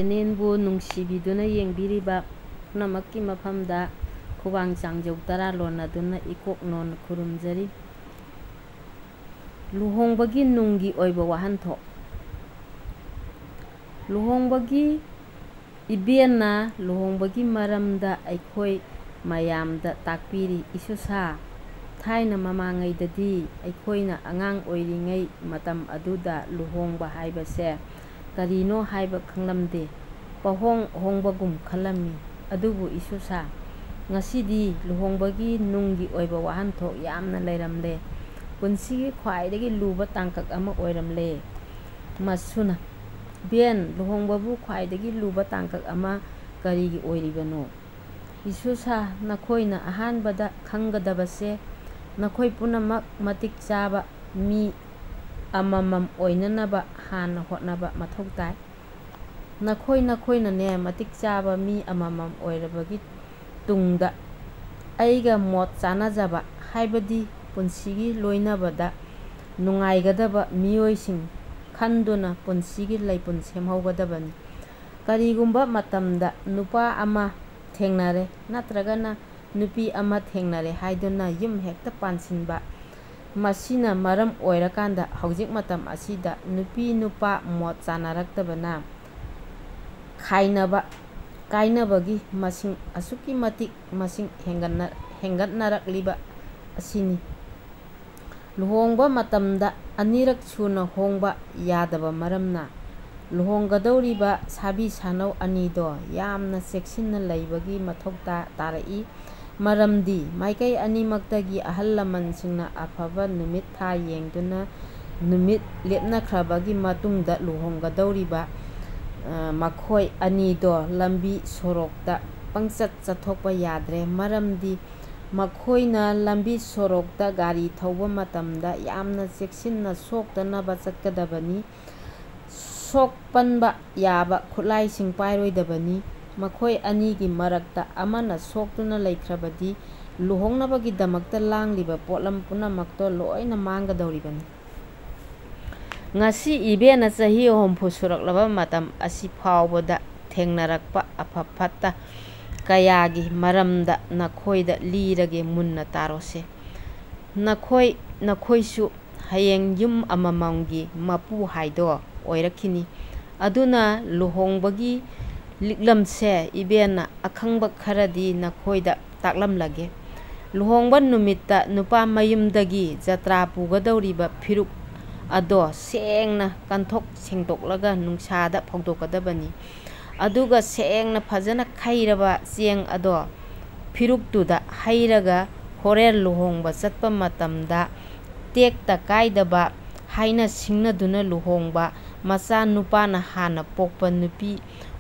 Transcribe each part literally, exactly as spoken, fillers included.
ꯆꯦꯅꯦꯜꯕꯨ ꯅꯨꯡꯁꯤꯕꯤꯗꯨꯅ ꯌꯦꯡꯕꯤꯔꯤꯕ ꯄꯨꯝꯅꯃꯛꯀꯤ ꯃꯐꯝꯗ ꯈꯨꯕꯥꯡ ꯆꯥꯡꯖꯧ ꯇꯔꯥ ꯂꯣꯟꯅꯗꯨꯅ ꯏꯀꯣꯛ ꯅꯣꯟꯅ ꯈꯨꯔꯨꯝꯖꯔꯤ꯫ ꯂꯨꯍꯣꯡꯕꯒꯤ ꯅꯨꯡꯒꯤ ꯑꯣꯏꯕ ꯋꯥꯍꯟꯊꯣꯛ꯫ ꯂꯨꯍꯣꯡꯕꯒꯤ, ꯏꯕꯦꯟꯅ ꯂꯨꯍꯣꯡꯕꯒꯤ ꯃꯔꯝꯗ ꯑꯩꯈꯣꯏ ꯃꯌꯥꯝꯗ ꯇꯥꯛꯄꯤꯔꯤ꯫ ꯏꯁꯨꯁꯥ, ꯊꯥꯏꯅ ꯃꯃꯥꯡꯉꯩꯗꯗꯤ ꯑꯩꯈꯣꯏꯅ ꯑꯉꯥꯡ ꯑꯣꯏꯔꯤꯉꯩ ꯃꯇꯝ ꯑꯗꯨꯗ ꯂꯨꯍꯣꯡꯕ ꯍꯥꯏꯕꯁꯦ ꯀꯔꯤꯅꯣ ꯍꯥꯏꯕ ꯈꯪꯂꯝꯗꯦ꯫ ꯄꯍꯣꯡ ꯍꯣꯡꯕꯒꯨꯝ ꯈꯜꯂꯝꯃꯤ꯫ ꯑꯗꯨꯕꯨ ꯏꯁꯨꯁꯥ, ꯉꯁꯤꯗꯤ ꯂꯨꯍꯣꯡꯕꯒꯤ ꯅꯨꯡꯒꯤ ꯑꯣꯏꯕ ꯋꯥꯍꯟꯊꯣꯛ ꯌꯥꯝꯅ ꯂꯩꯔꯝꯂꯦ꯫ ꯄꯨꯟꯁꯤꯒꯤ ꯈ꯭ꯋꯥꯏꯗꯒꯤ ꯂꯨꯕ ꯇꯥꯡꯀꯛ ꯑꯃ ꯑꯣꯏꯔꯝꯂꯦ꯫ ꯃꯁꯨꯅ, ꯕꯦꯟ, ꯂꯨꯍꯣꯡꯕꯕꯨ ꯈ꯭ꯋꯥꯏꯗꯒꯤ ꯂꯨꯕ ꯇꯥꯡꯀꯛ ꯑꯃ ꯀꯔꯤꯒꯤ ꯑꯣꯏꯔꯤꯕꯅꯣ? ꯏꯁꯨꯁꯥ, ꯅꯈꯣꯏꯅ ꯑꯍꯥꯟꯕꯗ ꯈꯪꯒꯗꯕꯁꯦ, ꯅꯈꯣꯏ ꯄꯨꯝꯅꯃꯛ ꯃꯇꯤꯛ ꯆꯥꯕ ꯃꯤ ꯑꯃꯃꯝ ꯑꯣꯏꯅꯅꯕ ꯍꯥꯟꯅ ꯍꯣꯠꯅꯕ ꯃꯊꯧ ꯇꯥꯏ꯫ ꯅꯈꯣꯏ ꯅꯈꯣꯏꯅꯅꯦ ꯃꯇꯤꯛ ꯆꯥꯕ ꯃꯤ ꯑꯃꯃꯝ ꯑꯣꯏꯔꯕꯒꯤ ꯇꯨꯡꯗ ꯑꯩꯒ ꯃꯣꯠ ꯆꯥꯅꯖꯕ, ꯍꯥꯏꯕꯗꯤ ꯄꯨꯟꯁꯤꯒꯤ ꯂꯣꯏꯅꯕꯗ ꯅꯨꯡꯉꯥꯏꯒꯗꯕ ꯃꯤꯑꯣꯏꯁꯤꯡ ꯈꯟꯗꯨꯅ ꯄꯨꯟꯁꯤꯒꯤ ꯂꯩꯄꯨꯟ ꯁꯦꯝꯍꯧꯒꯗꯕꯅꯤ꯫ ꯀꯔꯤꯒꯨꯝꯕ ꯃꯇꯝꯗ ꯅꯨꯄꯥ ꯑꯃ ꯊꯦꯡꯅꯔꯦ ꯅꯠꯇ꯭ꯔꯒꯅ ꯅꯨꯄꯤ ꯑꯃ ꯊꯦꯡꯅꯔꯦ ꯍꯥꯏꯗꯨꯅ ꯌꯨꯝ ꯍꯦꯛꯇ ꯄꯥꯟꯁꯤꯟꯕ, ꯃꯁꯤꯅ ꯃꯔꯝ ꯑꯣꯏꯔꯀꯥꯟꯗ ꯍꯧꯖꯤꯛ ꯃꯇꯝ ꯑꯁꯤꯗ ꯅꯨꯄꯤ ꯅꯨꯄꯥ ꯃꯣꯠ ꯆꯥꯅꯔꯛꯇꯕꯅ ꯈꯥꯏꯅꯕ, ꯀꯥꯏꯅꯕꯒꯤ ꯃꯁꯤꯡ ꯑꯁꯨꯛꯀꯤ ꯃꯇꯤꯛ ꯃꯁꯤꯡ ꯍꯦꯟꯒꯠꯅ-, ꯍꯦꯟꯒꯠꯅꯔꯛꯂꯤꯕ ꯑꯁꯤꯅꯤ꯫ ꯂꯨꯍꯣꯡꯕ ꯃꯇꯝꯗ ꯑꯅꯤꯔꯛ ꯁꯨꯅ ꯍꯣꯡꯕ ꯌꯥꯗꯕ ꯃꯔꯝꯅ ꯂꯨꯍꯣꯡꯒꯗꯧꯔꯤꯕ ꯁꯥꯕꯤ ꯁꯥꯅꯧ ꯑꯅꯤꯗꯣ ꯌꯥꯝꯅ ꯆꯦꯛꯁꯤꯟꯅ ꯂꯩꯕꯒꯤ ꯃꯊꯧ ꯇꯥ-, ꯇꯥꯔꯛꯏ꯫ ꯃꯔꯝꯗꯤ ꯃꯥꯏꯀꯩ ꯑꯅꯤꯃꯛꯇꯒꯤ ꯑꯍꯜ ꯂꯃꯟꯁꯤꯡꯅ ꯑꯐꯕ ꯅꯨꯃꯤꯠ ꯊꯥ ꯌꯦꯡꯗꯨꯅ ꯅꯨꯃꯤꯠ ꯂꯦꯞꯅꯈ꯭ꯔꯕꯒꯤ ꯃꯇꯨꯡꯗ ꯂꯨꯍꯣꯡꯒꯗꯧꯔꯤꯕ, ꯑ, ꯃꯈꯣꯏ ꯑꯅꯤꯗꯣ ꯂꯝꯕꯤ ꯁꯣꯔꯣꯛꯇ ꯄꯪꯆꯠ ꯆꯠꯊꯣꯛꯄ ꯌꯥꯗ꯭ꯔꯦ꯫ ꯃꯔꯝꯗꯤ ꯃꯈꯣꯏꯅ ꯂꯝꯕꯤ ꯁꯣꯔꯣꯛꯇ ꯒꯥꯔꯤ ꯊꯧꯕ ꯃꯇꯝꯗ ꯌꯥꯝꯅ ꯆꯦꯛꯁꯤꯟꯅ ꯁꯣꯛꯇꯅꯕ ꯆꯠꯀꯗꯕꯅꯤ꯫ ꯁꯣꯛꯄꯟꯕ ꯌꯥꯕ ꯈꯨꯠꯂꯥꯏꯁꯤꯡ ꯄꯥꯏꯔꯣꯏꯗꯕꯅꯤ꯫ ꯃꯈꯣꯏ ꯑꯅꯤꯒꯤ ꯃꯔꯛꯇ ꯑꯃꯅ ꯁꯣꯛꯇꯨꯅ ꯂꯩꯈ꯭ꯔꯕꯗꯤ ꯂꯨꯍꯣꯡꯅꯕꯒꯤꯗꯃꯛꯇ ꯂꯥꯡꯂꯤꯕ ꯄꯣꯠꯂꯝ ꯄꯨꯝꯅꯃꯛꯇꯣ ꯂꯣꯏꯅ ꯃꯥꯡꯒꯗꯧꯔꯤꯕꯅꯤ꯫ ꯉꯁꯤ ꯏꯕꯦꯟꯅ ꯆꯍꯤ ꯍꯨꯝꯐꯨ ꯁꯨꯔꯛꯂꯕ ꯃꯇꯝ ꯑꯁꯤ ꯐꯥꯎꯕꯗ ꯊꯦꯡꯅꯔꯛꯄ ꯑꯐ ꯐꯠꯇ ꯀꯌꯥꯒꯤ ꯃꯔꯝꯗ ꯅꯈꯣꯏꯗ ꯂꯤꯔꯒꯦ, ꯃꯨꯟꯅ ꯇꯥꯔꯣꯁꯦ꯫ ꯅꯈꯣꯏ, ꯅꯈꯣꯏꯁꯨ ꯍꯌꯦꯡ ꯌꯨꯝ ꯑꯃꯃꯝꯒꯤ ꯃꯄꯨ ꯍꯥꯏꯗꯣ ꯑꯣꯏꯔꯛꯈꯤꯅꯤ꯫ ꯑꯗꯨꯅ ꯂꯨꯍꯣꯡꯕꯒꯤ ꯂꯤꯛꯂꯝꯁꯦ ꯏꯕꯦꯟꯅ ꯑꯈꯪꯕ ꯈꯔꯗꯤ ꯅꯈꯣꯏꯗ ꯇꯥꯛꯂꯝꯂꯒꯦ꯫ ꯂꯨꯍꯣꯡꯕ ꯅꯨꯃꯤꯠꯇ ꯅꯨꯄꯥ ꯃꯌꯨꯝꯗꯒꯤ ꯖꯇ꯭ꯔꯥ ꯄꯨꯒꯗꯧꯔꯤꯕ ꯐꯤꯔꯨꯛ ꯑꯗꯣ ꯁꯦꯡꯅ ꯀꯟꯊꯣꯛ ꯁꯦꯡꯗꯣꯛꯂꯒ ꯅꯨꯡꯁꯥꯗ ꯐꯧꯗꯣꯛꯀꯗꯕꯅꯤ꯫ ꯑꯗꯨꯒ ꯁꯦꯡꯅ ꯐꯖꯅ ꯈꯩꯔꯕ ꯆꯦꯡ ꯑꯗꯣ ꯐꯤꯔꯨꯛꯇꯨꯗ ꯍꯩꯔꯒ ꯍꯣꯔꯦꯟ ꯂꯨꯍꯣꯡꯕ ꯆꯠꯄ ꯃꯇꯝꯗ ꯇꯦꯛꯇ ꯀꯥꯏꯗꯕ ꯍꯥꯏꯅ ꯁꯤꯡꯅꯗꯨꯅ ꯂꯨꯍꯣꯡꯕ ꯃꯆꯥ ꯅꯨꯄꯥꯅ ꯍꯥꯟꯅ ꯄꯣꯛꯄ ꯅꯨꯄꯤ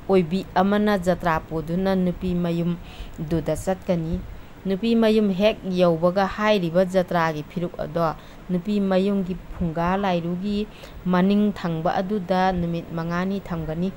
ꯑꯣꯏꯕꯤ ꯑꯃꯅ ꯖꯇ꯭ꯔꯥ ꯄꯨꯗꯨꯅ ꯅꯨꯄꯤ ꯃꯌꯨꯝꯗꯨꯗ ꯆꯠꯀꯅꯤ꯫ ꯅꯨꯄꯤ ꯃꯌꯨꯝ ꯍꯦꯛ ꯌꯧꯕꯒ ꯍꯥꯏꯔꯤꯕ ꯖꯇ꯭ꯔꯥꯒꯤ ꯐꯤꯔꯨꯛ ꯑꯗꯣ ꯅꯨꯄꯤ ꯃꯌꯨꯝꯒꯤ ꯐꯨꯡꯒꯥ ꯂꯥꯏꯔꯨꯒꯤ ꯃꯅꯤꯡ ꯊꯪꯕ ꯑꯗꯨꯗ ꯅꯨꯃꯤꯠ ꯃꯉꯥꯅꯤ ꯊꯝꯒꯅꯤ꯫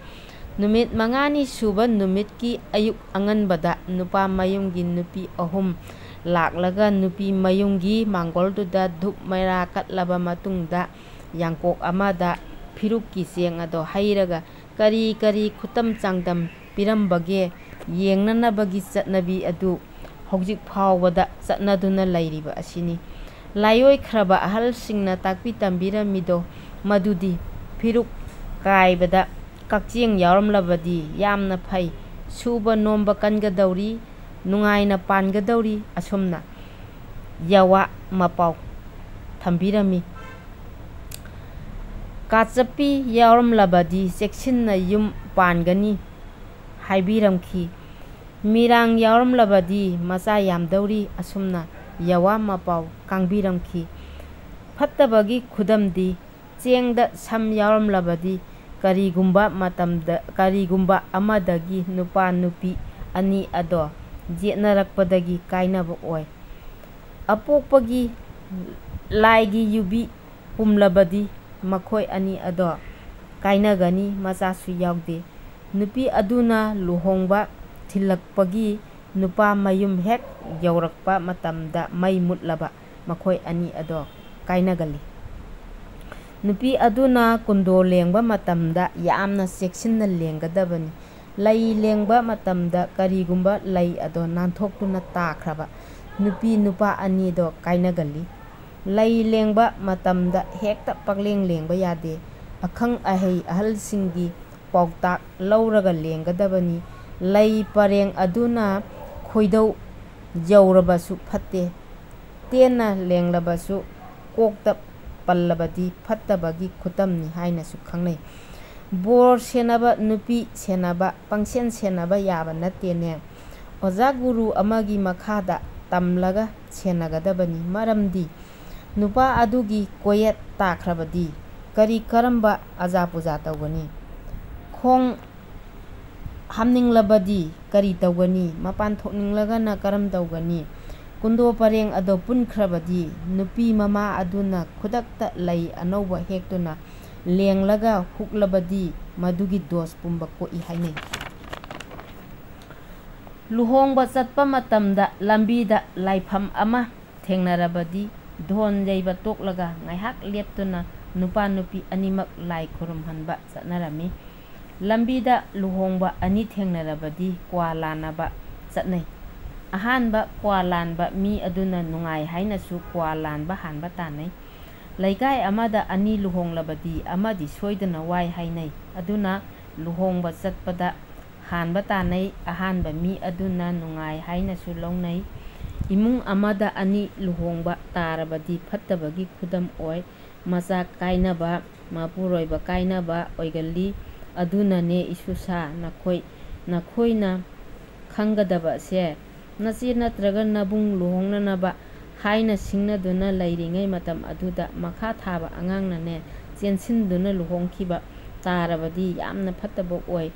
ꯅꯨꯃꯤꯠ ꯃꯉꯥꯅꯤ ꯁꯨꯕ ꯅꯨꯃꯤꯠꯀꯤ ꯑꯌꯨꯛ ꯑꯉꯟꯕꯗ ꯅꯨꯄꯥ ꯃꯌꯨꯝꯒꯤ ꯅꯨꯄꯤ ꯑꯍꯨꯝ ꯂꯥꯛꯂꯒ ꯅꯨꯄꯤ ꯃꯌꯨꯝꯒꯤ ꯃꯥꯡꯒꯣꯜꯗꯨꯗ ꯙꯨꯞ ꯃꯩꯔꯥ ꯀꯠꯂꯕ ꯃꯇꯨꯡꯗ ꯌꯥꯡꯀꯣꯛ ꯑꯃꯗ ꯐꯤꯔꯨꯛꯀꯤ ꯆꯦꯡ ꯑꯗꯣ ꯍꯩꯔꯒ ꯀꯔꯤ ꯀꯔꯤ ꯈꯨꯇꯝ ꯆꯥꯡꯗꯝ ꯄꯤꯔꯝꯕꯒꯦ ꯌꯦꯡꯅꯅꯕꯒꯤ ꯆꯠꯅꯕꯤ ꯑꯗꯨ ꯍꯧꯖꯤꯛ ꯐꯥꯎꯕꯗ ꯆꯠꯅꯗꯨꯅ ꯂꯩꯔꯤꯕ ꯑꯁꯤꯅꯤ꯫ ꯂꯥꯏꯑꯣꯏꯈ꯭ꯔꯕ ꯑꯍꯜꯁꯤꯡꯅ ꯇꯥꯛꯄꯤ ꯇꯝꯕꯤꯔꯝꯃꯤꯗꯣ ꯃꯗꯨꯗꯤ ꯐꯤꯔꯨꯛ ꯀꯥꯏꯕꯗ ꯀꯛꯆꯦꯡ ꯌꯥꯎꯔꯝꯂꯕꯗꯤ ꯌꯥꯝꯅ ꯐꯩ, ꯁꯨꯕ ꯅꯣꯝꯕ ꯀꯟꯒꯗꯧꯔꯤ, ꯅꯨꯡꯉꯥꯏꯅ ꯄꯥꯟꯒꯗꯧꯔꯤ ꯑꯁꯨꯝꯅ ꯌꯥꯋꯥ ꯃꯄꯥꯎ ꯊꯝꯕꯤꯔꯝꯃꯤ꯫ ꯀꯥꯆꯞꯄꯤ ꯌꯥꯎꯔꯝꯂꯕꯗꯤ ꯆꯦꯛꯁꯤꯟꯅ ꯌꯨꯝ ꯄꯥꯟꯒꯅꯤ ꯍꯥꯏꯕꯤꯔꯝꯈꯤ꯫ ꯃꯤꯔꯥꯡ ꯌꯥꯎꯔꯝꯂꯕꯗꯤ ꯃꯆꯥ ꯌꯥꯝꯗꯧꯔꯤ ꯑꯁꯨꯝꯅ ꯌꯥꯋꯥ ꯃꯄꯥꯎ ꯀꯥꯡꯕꯤꯔꯝꯈꯤ꯫ ꯐꯠꯇꯕꯒꯤ ꯈꯨꯗꯝꯗꯤ ꯆꯦꯡꯗ ꯁꯝ ꯌꯥꯎꯔꯝꯂꯕꯗꯤ ꯀꯔꯤꯒꯨꯝꯕ ꯃꯇꯝꯗ, ꯀꯔꯤꯒꯨꯝꯕ ꯑꯃꯗꯒꯤ ꯅꯨꯄꯥ ꯅꯨꯄꯤ ꯑꯅꯤ ꯑꯗꯣ ꯌꯦꯠꯅꯔꯛꯄꯗꯒꯤ ꯀꯥꯏꯅꯕ ꯑꯣꯏ꯫ ꯑꯄꯣꯛꯄꯒꯤ ꯂꯥꯏꯒꯤ ꯌꯨꯕꯤ ꯄꯨꯝꯂꯕꯗꯤ ꯃꯈꯣꯏ ꯑꯅꯤ ꯑꯗꯣ ꯀꯥꯏꯅꯒꯅꯤ, ꯃꯆꯥꯁꯨ ꯌꯥꯎꯗꯦ꯫ ꯅꯨꯄꯤ ꯑꯗꯨꯅ ꯂꯨꯍꯣꯡꯕ ꯊꯤꯜꯂꯛꯄꯒꯤ ꯅꯨꯄꯥ ꯃꯌꯨꯝ ꯍꯦꯛ ꯌꯧꯔꯛꯄ ꯃꯇꯝꯗ ꯃꯩ ꯃꯨꯠꯂꯕ ꯃꯈꯣꯏ ꯑꯅꯤ ꯑꯗꯣ ꯀꯥꯏꯅꯒꯜꯂꯤ꯫ ꯅꯨꯄꯤ ꯑꯗꯨꯅ ꯀꯨꯟꯗꯣ ꯂꯦꯡꯕ ꯃꯇꯝꯗ ꯌꯥꯝꯅ ꯆꯦꯛꯁꯤꯟꯅ ꯂꯦꯡꯒꯗꯕꯅꯤ꯫ ꯂꯩ ꯂꯦꯡꯕ ꯃꯇꯝꯗ ꯀꯔꯤꯒꯨꯝꯕ ꯂꯩ ꯑꯗꯣ ꯅꯥꯟꯊꯣꯛꯇꯨꯅ ꯇꯥꯈ꯭ꯔꯕ, ꯅꯨꯄꯤ ꯅꯨꯄꯥ ꯑꯅꯤꯗꯣ ꯀꯥꯏꯅꯒꯜꯂꯤ꯫ ꯂꯩ ꯂꯦꯡꯕ ꯃꯇꯝꯗ ꯍꯦꯛꯇ ꯄꯪꯂꯦꯡ ꯂꯦꯡꯕ ꯌꯥꯗꯦ꯫ ꯑꯈꯪ ꯑꯍꯩ ꯑꯍꯜꯁꯤꯡꯒꯤ ꯄꯥꯎꯇꯥꯛ ꯂꯧꯔꯒ ꯂꯦꯡꯒꯗꯕꯅꯤ꯫ ꯂꯩ ꯄꯔꯦꯡ ꯑꯗꯨꯅ ꯈꯣꯏꯗꯧ ꯌꯧꯔꯕꯁꯨ ꯐꯠꯇꯦ꯫ ꯇꯦꯟꯅ ꯂꯦꯡꯂꯕꯁꯨ ꯀꯣꯛꯇ ꯄꯜꯂꯕꯗꯤ ꯐꯠꯇꯕꯒꯤ ꯈꯨꯗꯝꯅꯤ ꯍꯥꯏꯅꯁꯨ ꯈꯪꯅꯩ꯫ ꯕꯣꯔ ꯁꯦꯟꯅꯕ, ꯅꯨꯄꯤ ꯁꯦꯟꯅꯕ, ꯄꯪꯁꯦꯟ ꯁꯦꯟꯅꯕ ꯌꯥꯕ ꯅꯠꯇꯦꯅꯦ꯫ ꯑꯣꯖꯥ ꯒꯨꯔꯨ ꯑꯃꯒꯤ ꯃꯈꯥꯗ ꯇꯝꯂꯒ ꯁꯦꯟꯅꯒꯗꯕꯅꯤ꯫ ꯃꯔꯝꯗꯤ ꯅꯨꯄꯥ ꯑꯗꯨꯒꯤ ꯀꯣꯌꯦꯠ ꯇꯥꯈ꯭ꯔꯕꯗꯤ ꯀꯔꯤ ꯀꯔꯝꯕ ꯑꯖꯥ ꯄꯨꯖꯥ ꯇꯧꯒꯅꯤ? ꯈꯣꯡ ꯍꯥꯝꯅꯤꯡꯂꯕꯗꯤ ꯀꯔꯤ ꯇꯧꯒꯅꯤ? ꯃꯄꯥꯟ ꯊꯣꯛꯅꯤꯡꯂꯒꯅ ꯀꯔꯝ ꯇꯧꯒꯅꯤ? ꯀꯨꯟꯗꯣ ꯄꯔꯦꯡ ꯑꯗꯣ ꯄꯨꯟꯈ꯭ꯔꯕꯗꯤ ꯅꯨꯄꯤ ꯃꯃꯥ ꯑꯗꯨꯅ ꯈꯨꯗꯛꯇ ꯂꯩ ꯑꯅꯧꯕ ꯍꯦꯛꯇꯨꯅ ꯂꯦꯡꯂꯒ ꯍꯨꯛꯂꯕꯗꯤ ꯃꯗꯨꯒꯤ ꯗꯣꯁ ꯄꯨꯝꯕ ꯀꯣꯛꯏ ꯍꯥꯏꯅꯩ꯫ ꯂꯨꯍꯣꯡꯕ ꯆꯠꯄ ꯃꯇꯝꯗ ꯂꯝꯕꯤꯗ ꯂꯥꯏꯐꯝ ꯑꯃ ꯊꯦꯡꯅꯔꯕꯗꯤ ꯙꯣꯟ ꯌꯩꯕ ꯇꯣꯛꯂꯒ ꯉꯥꯏꯍꯥꯛ ꯂꯦꯞꯇꯨꯅ ꯅꯨꯄꯥ ꯅꯨꯄꯤ ꯑꯅꯤꯃꯛ ꯂꯥꯏ ꯈꯨꯔꯨꯝꯍꯟꯕ ꯆꯠꯅꯔꯝꯃꯤ꯫ ꯂꯝꯕꯤꯗ ꯂꯨꯍꯣꯡꯕ ꯑꯅꯤ ꯊꯦꯡꯅꯔꯕꯗꯤ ꯀ꯭ꯋꯥ ꯂꯥꯟꯅꯕ ꯆꯠꯅꯩ꯫ ꯑꯍꯥꯟꯕ ꯀ꯭ꯋꯥ ꯂꯥꯟꯕ ꯃꯤ ꯑꯗꯨꯅ ꯅꯨꯡꯉꯥꯏ ꯍꯥꯏꯅꯁꯨ ꯀ꯭ꯋꯥ ꯂꯥꯟꯕ ꯍꯥꯟꯕ ꯇꯥꯅꯩ꯫ ꯂꯩꯀꯥꯏ ꯑꯃꯗ ꯑꯅꯤ ꯂꯨꯍꯣꯡꯂꯕꯗꯤ ꯑꯃꯗꯤ ꯁꯣꯏꯗꯅ ꯋꯥꯏ ꯍꯥꯏꯅꯩ꯫ ꯑꯗꯨꯅ ꯂꯨꯍꯣꯡꯕ ꯆꯠꯄꯗ ꯍꯥꯟꯕ ꯇꯥꯅꯩ꯫ ꯑꯍꯥꯟꯕ ꯃꯤ ꯑꯗꯨꯅ ꯅꯨꯡꯉꯥꯏ ꯍꯥꯏꯅꯁꯨ ꯂꯧꯅꯩ꯫ ꯏꯃꯨꯡ ꯑꯃꯗ ꯑꯅꯤ ꯂꯨꯍꯣꯡꯕ ꯇꯥꯔꯕꯗꯤ ꯐꯠꯇꯕꯒꯤ ꯈꯨꯗꯝ ꯑꯣꯏ꯫ ꯃꯆꯥ ꯀꯥꯏꯅꯕ, ꯃꯄꯨꯔꯣꯏꯕ ꯀꯥꯏꯅꯕ ꯑꯣꯏꯒꯜꯂꯤ꯫ ꯑꯗꯨꯅꯅꯦ ꯏꯁꯨꯁꯥ, ꯅꯈꯣꯏ, ꯅꯈꯣꯏꯅ ꯈꯪꯒꯗꯕ ꯑꯁꯦ, ꯅꯆꯦ ꯅꯠꯇ꯭ꯔꯒ ꯅꯕꯨꯡ ꯂꯨꯍꯣꯡꯅꯅꯕ ꯍꯥꯏꯅ ꯁꯤꯡꯅꯗꯨꯅ ꯂꯩꯔꯤꯉꯩ ꯃꯇꯝ ꯑꯗꯨꯗ ꯃꯈꯥ ꯊꯥꯕ ꯑꯉꯥꯡꯅꯅꯦ ꯆꯦꯟꯁꯤꯟꯗꯨꯅ ꯂꯨꯍꯣꯡꯈꯤꯕ ꯇꯥꯔꯕꯗꯤ ꯌꯥꯝꯅ ꯐꯠꯇꯕ ꯑꯣꯏ꯫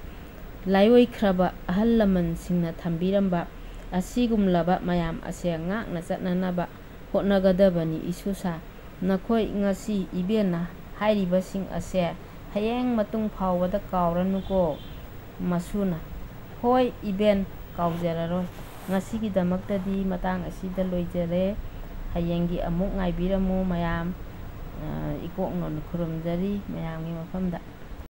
ꯂꯥꯏꯑꯣꯏꯈ꯭ꯔꯕ ꯑꯍꯜ ꯂꯃꯟꯁꯤꯡꯅ ꯊꯝꯕꯤꯔꯝꯕ ꯑꯁꯤꯒꯨꯝꯂꯕ ꯃꯌꯥꯝ ꯑꯁꯦ ꯉꯥꯛꯅ ꯆꯠꯅꯅꯕ ꯍꯣꯠꯅꯒꯗꯕꯅꯤ꯫ ꯏꯁꯨꯁꯥ, ꯅꯈꯣꯏ ꯉꯁꯤ ꯏꯕꯦꯟꯅ ꯍꯥꯏꯔꯤꯕꯁꯤꯡ ꯑꯁꯦ ꯍꯌꯦꯡ ꯃꯇꯨꯡ ꯐꯥꯎꯕꯗ ꯀꯥꯎꯔꯅꯨꯀꯣ꯫ ꯃꯁꯨꯅ, ꯍꯣꯏ ꯏꯕꯦꯟ, ꯀꯥꯎꯖꯔꯔꯣꯏ꯫ ꯉꯁꯤꯒꯤꯗꯃꯛꯇꯗꯤ ꯃꯇꯥꯡ ꯑꯁꯤꯗ ꯂꯣꯏꯖꯔꯦ꯫ ꯍꯌꯦꯡꯒꯤ ꯑꯃꯨꯛ ꯉꯥꯏꯕꯤꯔꯝꯃꯨ ꯃꯌꯥꯝ꯫ ꯏꯀꯣꯛꯅꯣꯅ ꯈꯨꯔꯨꯝꯖꯔꯤ ꯃꯌꯥꯝꯒꯤ ꯃꯐꯝꯗ꯫